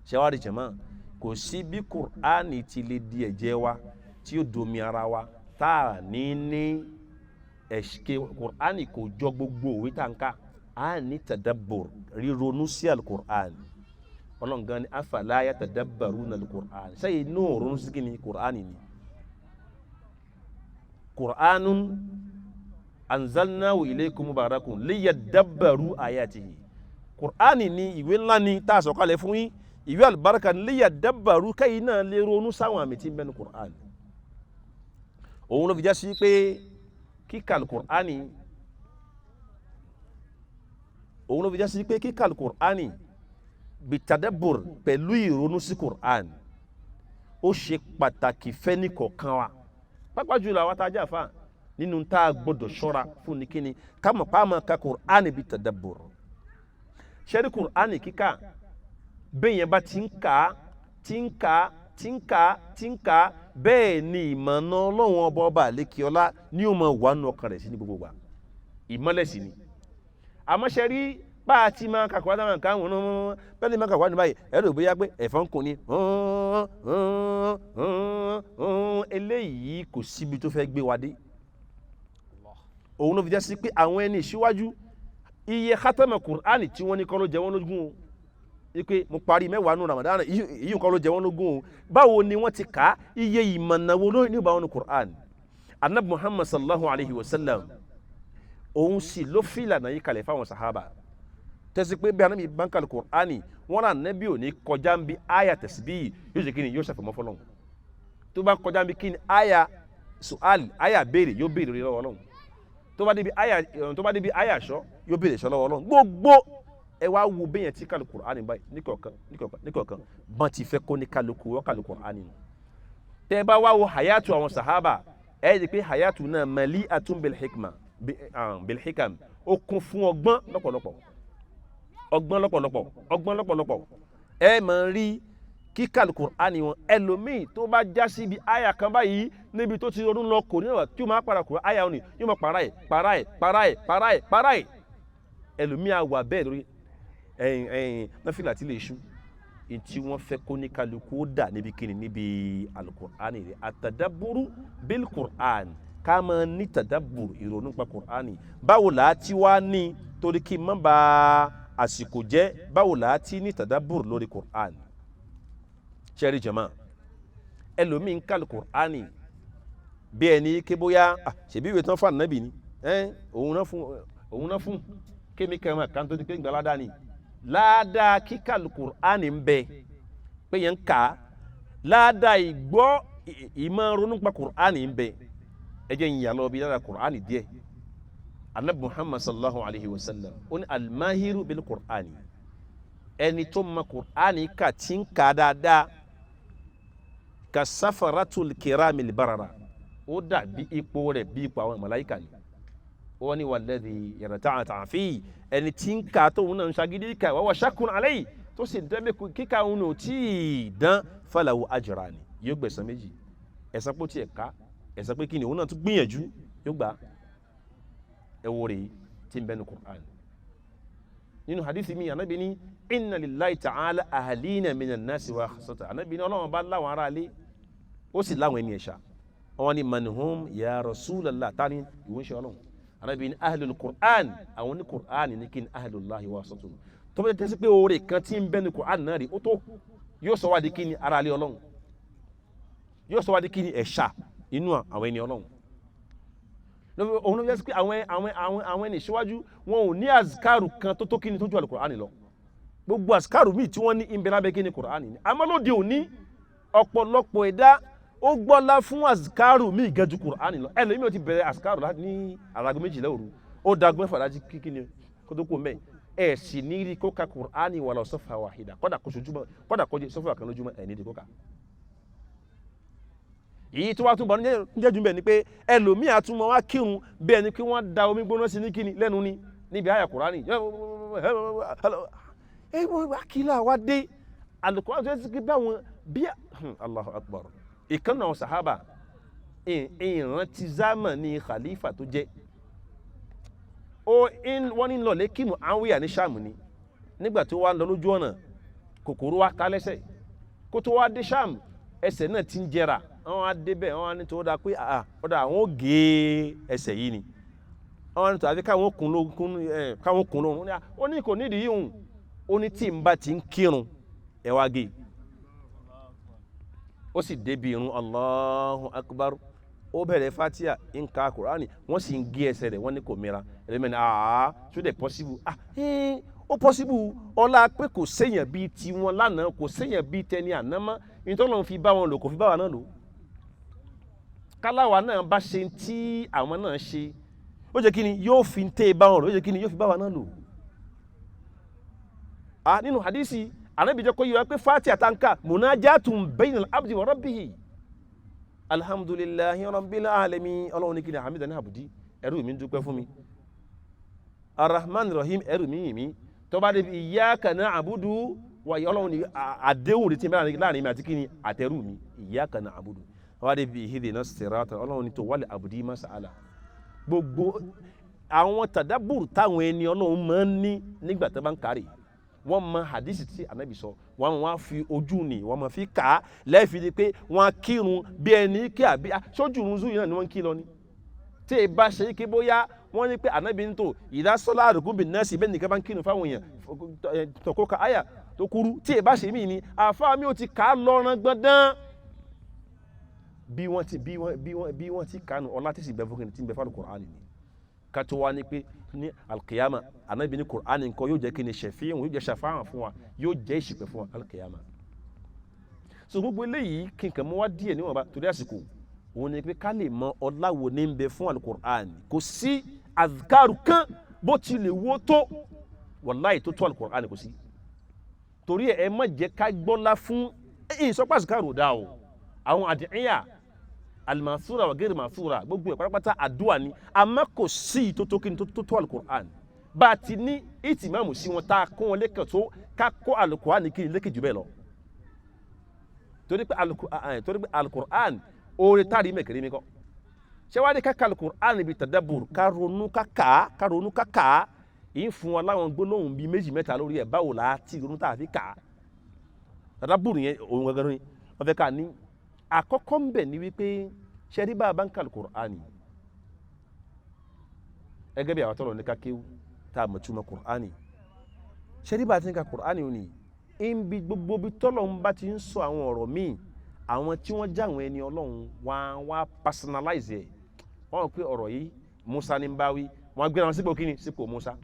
Ṣẹ́wárí jẹ̀mọ́, kò sí bí Kùránì ti lè di ẹ̀jẹ̀ wa tí yóò domi ara wa tá a ní ní ẹ̀ṣẹ̀. Kùránì kò jọ gbogbo òwe tá n ká a ní tadabbur, ríronú sí al-Kùránì. Ọlọ́run gan ni afala yatadabbaruna al-Kùránì, sẹ́yìn inú ronú sí kíni Kùránì ni. Kùránun anzalnahu ilaykum mubarakun liyadabbaru ayatihi. Kùránì ni ìwé ńlá ni tá a sọ̀kalẹ̀ fún yín, ìwé àlùbáríkà ni, liyadabbaru, kẹ́yìn náà lè ronú sáwọn àmì tí ń bẹ ní Kùránì. Òun ló fi já sí pé kíkà Kùránì, òun ló fi já sí pé kíkà Kùránì bitadabbur, pẹ̀lú ìrònú sí Kùránì, ó ṣe pàtàkì fẹ́ni kọ̀ọ̀kan wa, pàápàá jùlọ àwọn tá a jẹ́ àfa. Nínú tá a gbọdọ̀ ṣọ́ra fún ni kíni ká mọ̀ pa máa ka Kùránì bitadabbur. Ṣẹ́rí Kùránì kíkà, bẹ́ẹ̀ yẹn bá ti ń kà á, ti ń kà á, ti ń kà á, ti ń kà á, bẹ́ẹ̀ ni ìmọ̀nà Ọlọ́run ọba ọba àlékiọlá ní ó máa wà nù ọkàn rẹ̀ sí ní gbogbo wa, ìmọ́lẹ̀ sí ni. Àmọ́ ṣe rí Bá a ti máa kàkọ́ àtàwọn nǹkan àwọn ọ̀nà bẹ́ẹ̀ ni máa kàkọ́ àti báyìí ẹ̀rọ bóyá pé ẹ̀fọn ń kùn ni. Eléyìí kò síbi tó fẹ́ gbé wa dé. Òun ló fi jẹ́ sí pé àwọn ẹni ìṣíwájú iye khatama Qur'ani tí wọ́n ní kọ́ ló jẹ wọ́n lógún o, ipe mo parí 10 nù Ramadan, èyí kọ́ ló jẹ wọ́n lógún o. Báwo ni wọ́n ti kà á, iye ìmọ̀nàwó ló ní ìbáwọn Qur'an. Anabi Muhammad sallallahu alayhi wa sallam òun sì ló fi ìlànà yìí kalẹ̀ fáwọn sahaba tẹ́sí pé bí anabi bankal Qur'ani wọn náà nẹ́bí ò ní kọjá ń bi aya tẹ̀síbí yóò ṣe kíni, yóò ṣàfọ̀mọ́ fọlọ́n. Tó bá kọjá ń bi kíni aya su'al, aya béèrè, yóò béèrè lórí lọ́wọ́ Ọlọ́run. Tó bá débi aya, tó bá débi aya aṣọ, yóò béèrè ṣọ lọ́wọ́ Ọlọ́run. Gbogbo ẹ wá wo bẹ́yẹn tí kálukú Qur'ani báyìí níkọ̀ọ̀kan níkọ̀ọ̀kan níkọ̀ọ̀kan bọ́n ti fẹ́ kó ní kálukú wọ́n kálukú Qur'ani nù. Tẹ́ bá wá wo hayatu àwọn sahaba, ẹ rí i pé hayatu náà mali'atun bil hikma bil hikam, ó kún fún ọgbọ́n lọ́pọ̀lọpọ̀, ọgbọ́n lọ́pọ̀lọpọ̀, ọgbọ́n lọ́pọ̀lọpọ̀. Ẹ máa rí kíkà Qur'ani wọn, ẹlòmíì tó bá já síbi àyà kan báyìí níbi tó ti ronú lọ kò ní ọ̀rọ̀ tí ó máa para kúrò àyà òní yóò máa para ẹ̀ para ẹ̀ para ẹ̀ para ẹ̀ para ẹ̀. Ẹlòmíì á wà bẹ́ẹ̀ lórí ẹ̀yìn ẹ̀yìn náfìlà tí lè ṣú ntí wọ́n fẹ́ kó ní kálukú ó dà níbi kíni, níbi alukur'ani rẹ̀. Àtàdábùrú bil Qur'an, ká máa ní tàdábùrú, ìrònú pa Qur'ani. Báwo là á ti wá ní, torí kí n má ba àsìkò jẹ́, báwo là á ti ní tàdábùrú lórí Qur'an? Sẹ́rí jama, ẹlòmíì ń kàlù Qur'ani bí ẹni ké bóyá ṣèbí ìwé tán fún ànábì ni, òun náà fún, òun náà fún kémi kẹrin kan tó ti pé gbàládà ni. Láàdáa kíkàlù Qur'ani ń bẹ pé yẹn ń kà á, láàdáa ìgbọ́ ìmọ̀ ronú pa Qur'ani ń bẹ. Ẹ jẹ́ ń yà lọ bí lára Qur'ani díẹ̀. Anabi Muhammad sallallahu alayhi wa sallam ó ní almahiru bil Qur'ani, ẹni tó ma Qur'ani kà tí ń kà dáadáa, ka safaratul kiramil barara, ó dàbí ipò rẹ̀ bí ipò àwọn màláíkà ni. Wọ́n ní walladhi yarata'ata fi, ẹni tí ń ka tóun náà ń ṣagídí ka wa huwa shakkun alayhi, tó sì dẹ́bẹ̀ kíkà òun ò tí ì dán, falahu ajrani, yóò gbẹ̀san méjì. Ẹ̀san pé ó tiẹ̀ ká, ẹ̀san pé kí ni òun náà tún gbìyànjú yóò gbà. Ẹ wo rèé tí ń bẹnu Qur'an. Nínú hadithi mi, anabi ní inna lillahi ta'ala ahlina minan nasi wa khassata. Anabi ní Ọlọ́run bá láwọn ará ilé, ó sì láwọn ẹni ẹ̀ṣà. Wọ́n ní man hum ya Rasulallah, tani ìwọ́n ṣe Ọlọ́run? Anabi ní ahlul Qur'an, àwọn ní Qur'an ní kí ni ahlullahi wa khassatuhu. Tó bá tẹ́sí pé oore kan tí ń bẹnu Qur'an náà rí ó tó, yóò sọ wá di kí ni ará ilé Ọlọ́run, yóò sọ wá di kí ni ẹ̀ṣà inú àwọn ẹni Ọlọ́run. Òun ló jẹ́ sí pé àwọn ẹni ìṣíwájú wọn ò ní azikaru kan tó tó kí ni tó ju Al-Qur'ani lọ. Gbogbo azikaru míì tí wọ́n ní ń bẹ lábẹ́ kí ni Qur'ani ni. Àmọ́ lóde òní ọ̀pọ̀lọpọ̀ ẹ̀dá ó gbọ́lá fún azikaru míì gan ju Qur'ani lọ. Ẹlòmíì ó ti bẹ̀rẹ̀ azikaru ní aago 12 òru, ó dagun 6 dájí kíkí ni kó tó kó mẹ́ ẹ̀ sì ní rí kó ka Qur'ani wàlá sọ́fà wàhídà, kọ́dà kó sojúmọ́, kọ́dà kó jẹ́ sọ́fà kan lójúmọ́ ẹ̀ ní rí kó ka. Èyí tó wá tún bọ̀ níjẹ́ jù bẹ́ẹ̀ ni pé ẹlòmíì àtúmọ̀ wá kírun bí ẹni pé wọ́n da omi gbóná sí ní kíni lẹ́nu ni níbi àyà Kùránì. Ẹ wọ́n wá kí là wá dé Al-Kùránì tó yẹ kí báwọn bí Allahu Akbar. Ìkànnì àwọn sàhábà ìrántí zámà ní khalifa tó jẹ́ wọ́n ní lọ́ọ̀lẹ́ kí Muawiya ní Ṣáàmù ni. Nígbà tó wá lọ lójú ọ̀nà, kòkòrò wá ta lẹ́sẹ̀. Kó tó wá dé Ṣáàmù, ẹsẹ̀ náà ti ń jẹrà. Àwọn á débẹ̀, àwọn á ní tó dáa pé ọ̀dà àwọn ò gé ẹsẹ̀ yìí ni. Àwọn á ní tó àfi káwọn kún lóhùn, káwọn kún lóhùn. Ó ní kò nídìí yìí hùn. Ó ní tí n bá ti ń kírun ẹ wá gé. Ó sì débi irun, Allahu Akbar, ó bẹ̀rẹ̀ Fatiha, ń ka Kùránì, wọ́n sì ń gé ẹsẹ̀ rẹ̀, wọ́n ní kò mìíràn. Ẹlẹ́mẹ̀ni ṣó dẹ̀ possible? Ó possible. Ọlá pé kò séèyàn bíi tiwọn lánàá, kò séèyàn bíi tẹni àná mọ́. Ìtọ́lọ́run fi bá wọn lò, kò fi bá wa náà lò. Káláwa náà bá ṣe tí àwọn náà ṣe, ó jẹ́ kí ni yóò fi tẹ́ bá wọn lò, ó jẹ́ kí ni yóò fi bá wa náà lò. Nínú hadisi Ànábì jẹ́ kó yé wa pé Fatiha tanka munajatun bayna al-abdi wa rabbihi. Alhamdulillahi rabbil alamin, Ọlọ́run ní kí ni hamida ní àbùdí, ẹrú mi ń dúpẹ́ fún mi. Arrahman rahim, ẹrú mi yìn mí. Tó bá débi iyyaka na'budu wa, Ọlọ́run ní àdéhùn rẹ̀ tí ń bẹ láàrin mi àti kí ni àtẹrù mi, iyyaka na'budu. Tó bá débi ihdina sirata, Ọlọ́run ní tó wal abdi mas'ala. Gbogbo Àwọn tàdábùrù táwọn ẹni Ọlọ́run máa ń ní nígbà tó bá ń kárì, wọ́n mọ hadisi tí anabi sọ, wọ́n wá fi ojú ni wọ́n máa fi kà á lẹ́ẹ̀fi di pé wọ́n á kírun bí ẹni kí àbí sójú irun zúyìn náà ni wọ́n ń kí lọ ni. Tí ì bá ṣe kí bóyá wọ́n ní pé anabi ń tò ìdásọ́lá àdùkú bì nẹ́ẹ̀sì bẹ́ẹ̀ nìkan bá ń kírun fáwọn èèyàn tọ̀kọ́ ka àyà tó kúrú, tí ì bá ṣe mí ni àfa mi ò ti kà á lọ́rán gbọ́ndán bí wọ́n ti bí wọ́n bí wọ́n bí wọ́n ti kànú ọlá tí sì bẹ fún kìnìún tí ń bẹ fún Al-Qur'ani ni. Kátó wá ní pé ní alkiyama anabi ní Qur'ani nǹkan yóò jẹ́ kí ni ṣẹ̀fíhùn, yóò jẹ́ ṣàfáhàn fún wa, yóò jẹ́ ìṣìpẹ̀ fún wa alkiyama. So gbogbo eléyìí kí n kàn mú wá díẹ̀ níwọ̀nba torí àsìkò, òun ni pé ká lè mọ ọlá wo ní ń bẹ fún Al-Qur'ani. Kò sí azkaru kan bó ti lè wó tó, wàláyé tó tó Al-Qur'ani kò sí. Torí ẹ má jẹ́ ká gbọ́lá fún ìsọpá azkaru dá o, àwọn àdìyà alimasura wa gẹ́rì masura gbogbo ẹ̀ pátápátá àdúrà ni, àmọ́ kò sí tó kí ni tó tó alukur'an. Bá a ti ní ìtìmáàmù sí wọn tá a kó wọn lẹ́kàn tó ká kó alukur'an kí ni lékè jù bẹ́ẹ̀ lọ, torí pé alukur'an oore táàrí mẹ́kẹ̀rẹ́ mi kọ́. Ṣé wàá ní ká ka alukur'an bí tadabbur, ká ronú ká kà á, ká ronú ká kà á, yìí fún wa láwọn gbólóhùn bíi méjì mẹ́ta lórí ẹ̀, báwo la ti ronú tá a fi kà á. Tadabbur yẹn òun gangan ni wọ́n fẹ́ ká ní. Àkọ́kọ́ ń bẹ̀ ni wípé ṣẹ́rí bá a bá ń ka alukur'ani ẹgẹ́ bí àwọn tọrọ ní ká kéwú tá a mọ̀ túmọ̀ kur'ani, ṣẹ́rí bá a ti ń ka kur'ani ò ní ibi gbogbo bí tọ́lọ̀ ń bá ti ń sọ àwọn ọ̀rọ̀ míì, àwọn tí wọ́n já àwọn ẹni Ọlọ́run wá wá personalize ẹ̀, wọ́n rò pé ọ̀rọ̀ yìí Musa ní ń bá wí, wọ́n gbéra wọn sípò kíni, sípò Musa.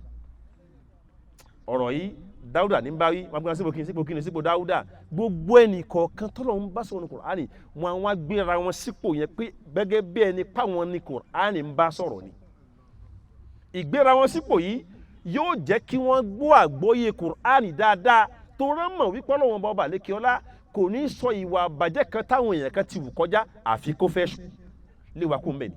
Ọ̀rọ̀ yìí Dáúdà ní ń bá wí, wọ́n gbéra sípò kíni, sípò kíni, sípò Dáúdà. Gbogbo ẹnì kọ̀ọ̀kan tọ́lọ̀ ń bá sọ̀rọ̀ ní Kùránì, wọn wá gbéra wọn sípò yẹn pé gẹ́gẹ́ bí ẹni páwọn ní Kùránì ń bá sọ̀rọ̀ ni. Ìgbéra wọn sípò yìí yóò jẹ́ kí wọ́n gbọ́ àgbọ́yé Kùránì dáadáa, tó rán mọ̀ wípé Ọlọ́run bá ọba lékè ọlá kò ní sọ ìwà àbàjẹ́ kan táwọn èèyàn kan ti wù kọjá àfi kó fẹ́ léwa kó mbẹ̀ ni.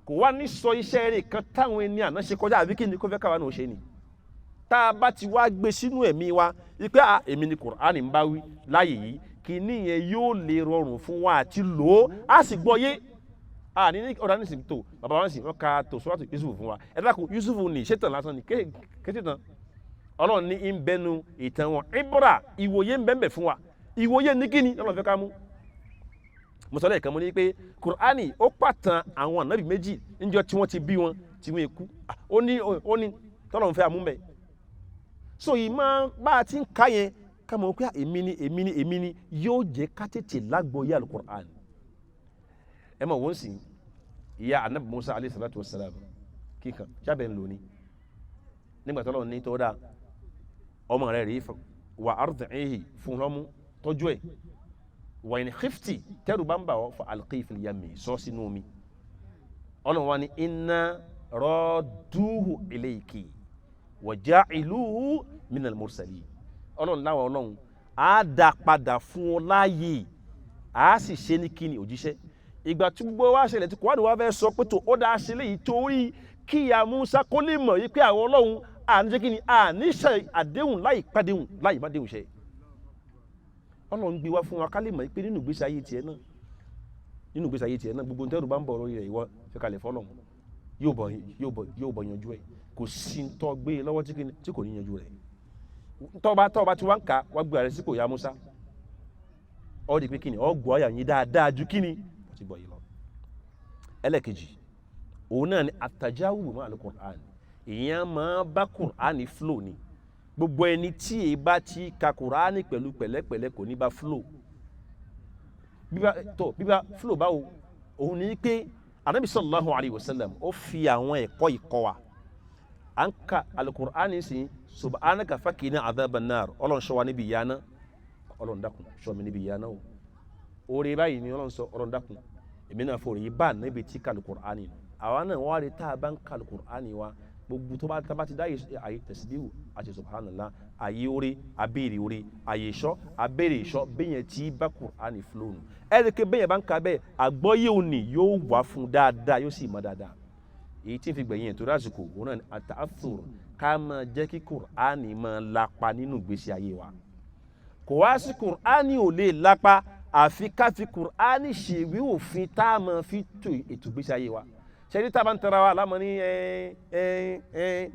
Kò wá ní sọ iṣẹ́ rẹ̀ kan táwọn ẹni àná ṣe kọjá àbí kí ni kó fẹ́ káwa náà ṣe ni. Tá a bá ti wá gbé sínú ẹ̀mí wa wípé a èmi ni Kùránì ń bá wí láàyè yìí, kìíní yẹn yóò lè rọrùn fún wa àti lò ó, á sì gbọ́ yé. A ní ní ọ̀dà nísìnyí tó bàbá wa sì wọ́n ka tó sọ́wọ́tò Yusuf fún wa. Ẹ dákun, Yusuf ní ṣètàn lásán ni kéṣetàn Ọlọ́run ní ń bẹnu ìtàn wọn ibra ìwòye ń bẹ́ẹ̀ fún wa. Ìwòye ní kíni Ọlọ́run fẹ́ ká mú. Mùsọ̀lẹ́ kan mo ní pé Kùránì ó pàtàn àwọn ànábì méjì níjọ́ tí wọ́n ti bí wọn tí wọ́n kú, ó ní tọ́lọ́run fẹ́ àmúbẹ̀. So yìí máa bá a ti ń ka yẹn ká mọ̀ pé èmi ni èmi ni èmi ni yóò jẹ́ ká tètè lágbóyè Al-Qur'an. Ẹ mọ̀ wọ́n sì ìyá anabi Musa alayhi salatu wa salam kíkan jábẹ̀ ń lò ní nígbà tọ́lọ́run ní tó dáa ọmọ rẹ̀ rí wà ardi'ihi fún lọ́mú tọ́jú ẹ̀, wà ní khifti tẹ́rù bá ń bà ọ́ fa alqi fil yammi sọ sínú omi. Ọlọ́run wa ní inna radduhu ilayki wa ja'iluhu minal mursalin. Ọlọ́run láwọn ọlọ́run á dá padà fún ọ láàyè, á sì ṣe ní kíni òjíṣẹ́. Ìgbà tí gbogbo wa ṣẹlẹ̀ tí Kùránì wa fẹ́ sọ pé tó ó dáa ṣe léyìí torí kíyà Musa kó lè mọ̀ wípé àwọn ọlọ́run àní ṣe kíni àní ṣe àdéhùn láì pàdéhùn láì má déhùn ṣe. Ọlọ́run gbé wá fún wa ká lè mọ̀ pé nínú ìgbésí ayé tiẹ̀ náà, nínú ìgbésí ayé tiẹ̀ náà, gbogbo ntẹ́rù bá ń bọ̀ lórí rẹ̀ ìwọ fi kalẹ̀ fọlọ́run, yóò bọ̀ yanjú ẹ̀. Kò sí ntọ́ gbé e lọ́wọ́ tí kò ní yanjú rẹ̀. Tọ́ba tí wọ́n ń kà wá gbé rẹ̀ sípò ya Musa, ọ di pé kíni ọ gbọ́ àyà yín dáadáa ju kíni wọ́n ti gbọ́ yìí lọ. Ẹlẹ́kejì òun náà ni àtàjáwù mọ́ àlùkùránì, ìyẹn máa bá Kùránì flow ni. Gbogbo ẹni tí èyí bá ti ka Kùránì pẹ̀lú pẹ̀lẹ́pẹ̀lẹ́ kò ní bá flow. Bíbá flow báwo? Òun ni pé Anabi sallallahu alayhi wa sallam ó fi àwọn ẹ̀kọ́ ìkọ́ wa. À ń ka alukur'ani sí subhanaka fakina adhaban nar, Ọlọ́run ṣọ́ wa níbi ìyà náà, Ọlọ́run dákun ṣọ́ mi níbi ìyà náà o. Oore báyìí ni Ọlọ́run sọ, Ọlọ́run dákun èmi náà fòrè yìí bá níbi tí ka alukur'ani nù. Àwa náà wọ́n á rí tá a bá ń ka alukur'ani wa gbogbo tó bá tá bá ti dá àyè tẹ̀síbíwò àti subhanallah, àyè oore abéèrè oore, àyè ìṣọ́ abéèrè ìṣọ́, bẹ́yẹn tí bá kur'ani flow nù. Ẹ̀ríkẹ́ bẹ́yẹn bá ń ka bẹ́ẹ̀ àgbọ́yé òní yóò wá fún dáadáa, yóò sì mọ́ dáadáa. Èyí tí ń fi gbẹ̀yìn ètò lásìkò òun náà ni àtàfùr, ká máa jẹ́ kí kur'ani máa lapa nínú ìgbésí ayé wa. Kò wá sí kur'ani ò lè lapa àfi ká fi kur'ani ṣèwé òfin tá a máa fi tó ètò ìgbésí ayé wa. Ṣẹ́ni tá a bá ń tara wa lámọ̀ ní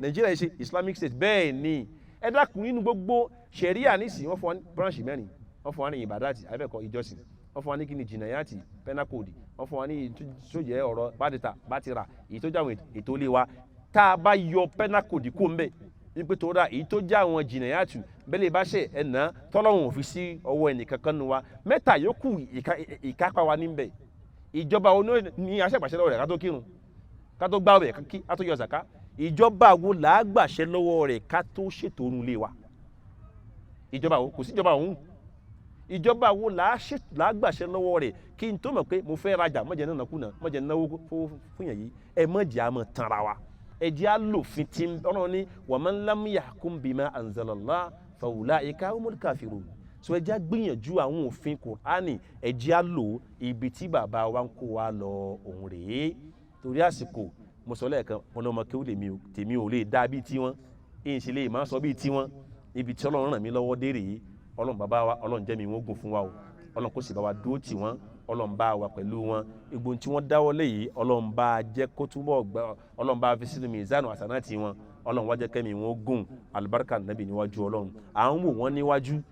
Nàìjíríà ṣe Islamic State bẹ́ẹ̀ ni. Ẹ dákun nínú gbogbo ṣẹ̀ríà nísìnyí wọ́n fún wa ní branch mẹ́rin, wọ́n fún wa ní ìbàdàtì àbẹ̀kọ ìjọsìn, wọ́n fún wa ní kíni jìnnàyàtì penal code, wọ́n fún wa ní tó jẹ́ ọ̀rọ̀ bátìtà bátìrà èyí tó jẹ́ àwọn ètò ilé wa. Tá a bá yọ penal code kó ń bẹ̀ wípé tó dá èyí tó jẹ́ àwọn jìnnàyàtì bẹ́lẹ̀ bá ṣe ẹ̀nà tọ́lọ́hún ò fi sí ọwọ́ ẹnìkankan nu wa. Mẹ́ta yòókù ìkápá wa níbẹ̀. Ìjọba wo ní aṣẹ́pàṣẹ lọ́wọ́ rẹ̀ ká tó kírun, ká tó gbààwẹ̀, ká tó yọ sàká? Ìjọba wo là á gbàṣẹ lọ́wọ́ rẹ̀ ká tó ṣètò orun lé wa? Ìjọba wo? Kò sí ìjọba òun. Ìjọba wo là á gbàṣẹ lọ́wọ́ rẹ̀ kí n tó mọ̀ pé mo fẹ́ rajà, mọ̀jẹ̀ náà kùnà, mọ̀jẹ̀ náwó fún yàn yìí? Ẹ mọ̀jẹ̀ á mọ̀ tanra wa. Ẹ jẹ́ á lòfin tí Ọlọ́run ní wa man lam yahkum bima anzalallah fa ulaika humul kafirun. So ẹ jẹ́ á gbìyànjú àwọn òfin Kùránì, ẹ jẹ́ á lò ibi tí bàbá wa ń kó wa lọ òun rèé. Torí àsìkò, mo sọ lẹ́ẹ̀kan, mo lọ́mọ kí ó lè mi ò tèmi ò lè dá bíi tiwọn, èyí sì lè má sọ bíi tiwọn. Ibi tí Ọlọ́run ràn mí lọ́wọ́ dé rèé. Ọlọ́run bàbá wa, Ọlọ́run jẹ́ mi wọ́n gùn fún wa o. Ọlọ́run kò sì bá wa dúró tì wọ́n, Ọlọ́run bá wa pẹ̀lú wọn. Gbogbo tí wọ́n dáwọ́ lé yìí, Ọlọ́run bá jẹ́ kó túbọ̀ gbà, Ọlọ́run bá fi sínú mizanu àsánátì wọn. Ọlọ́run wá jẹ́ kẹ́mi wọn gùn, alibarika nàbì níwájú Ọlọ́run. À ń wò wọ́n níwájú,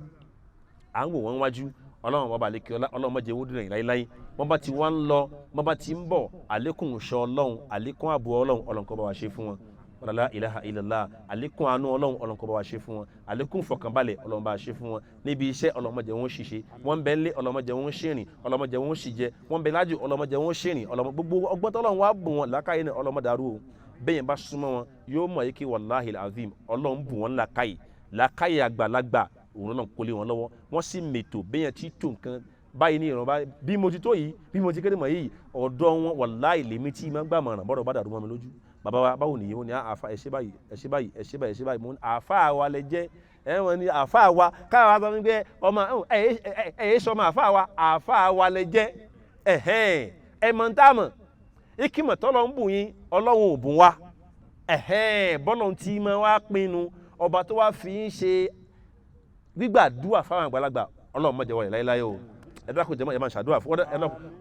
à ń wò wọ́n níwájú. Ọlọ́run bàbá àlekè ọlá, Ọlọ́run má jẹ́ owó dùn láíláí. Wọ́n bá ti wá ń lọ, wọ́n bá ti ń bọ̀, àlékún ìṣọ́ Ọlọ́run, àlékún ààbò Ọlọ́run, Ọlọ́run kó bá wa ṣe fún wọn. La ilaha illallah. Àlékún àánú Ọlọ́run, Ọlọ́run kó bá wa ṣe fún wọn. Àlékún ìfọ̀kànbalẹ̀, Ọlọ́run bá wa ṣe fún wọn. Níbi iṣẹ́, Ọlọ́run má jẹ́ wọn ṣìṣe. Wọ́n ń bẹ ńlé, Ọlọ́run má jẹ́ wọn ṣìrìn, Ọlọ́run má jẹ́ wọn ṣìjẹ. Wọ́n ń bẹ lájò, Ọlọ́run má jẹ́ wọn ṣìrìn. Ọlọ́run gbogbo ọgbọ́n tọ́lọ́run wá bùn wọn làákàyè náà, Ọlọ́run má dàrú o. Bẹ́ẹ̀ yẹn bá súnmọ́ wọn, yóò mọ̀ yìí kí wàláhì azim, Ọlọ́run bùn wọn làákàyè, làákàyè àgbàlagbà òun náà kólé wọn lọ́wọ́. Wọ́n sì mètò bẹ́ẹ̀ yẹn tí tó nǹkan báyìí ní ìrànwọ́ bí mo ti tó yìí, bí mo ti kéde mọ̀ yìí, ọ̀dọ́ wọn wàláhì lèmi tí máa ń gbàmọ̀ràn bọ́dọ̀ bá dàrú mọ́ mi lójú. Bàbá wa báwo nìyí? Wọ́n ní àáfà, ẹ ṣé báyìí, ẹ ṣé báyìí, ẹ ṣé báyìí, ẹ ṣé báyìí. Mo ní àáfà wa lẹ jẹ́. Ẹ wọ́n ní àáfà wa káwa sọ fún mi pé ọmọ ẹ ẹ ẹ sọmọ àáfà wa, àáfà wa lẹ jẹ́. Ẹ̀hẹ́n, ẹ mọ̀ ń tá mọ̀ ikimọ̀ tọ́lọ́ ń bùn yín, Ọlọ́run ò bùn wa. Ẹ̀hẹ́n, bọ́lọ̀ tí ma wá pinnu ọba tó wá fi ń ṣe gbígbàdúrà fáwọn àgbàlagbà, Ọlọ́run má jẹ́ wọlé láéláé o. Ẹ dákun jẹ́ ẹ máa ṣàdúrà fún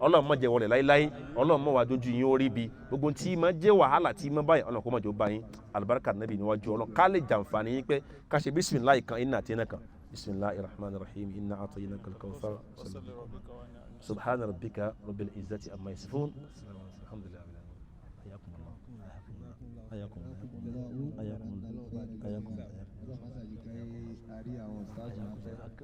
Ọlọ́run, má jẹ́ wọlé láéláé. Ọlọ́run má wá dojú yín ó rí bi gbogbo tí ma jẹ́ wàhálà tí ma báyìí, Ọlọ́run kó má jẹ́ ó bá yín. Alibarika nàbì níwájú Ọlọ́run, ká lè jàǹfààní yín pé ká ṣe bisimilayi kan, inna àti iná kan. Bisimilahi rahman rahim, inna a'tainaka al-kawthar. Subhana rabbika rabbil izzati amma yasifun. Alhamdulillahi hayakum Allah, hayakum Allah, hayakum Allah, hayakum Allah.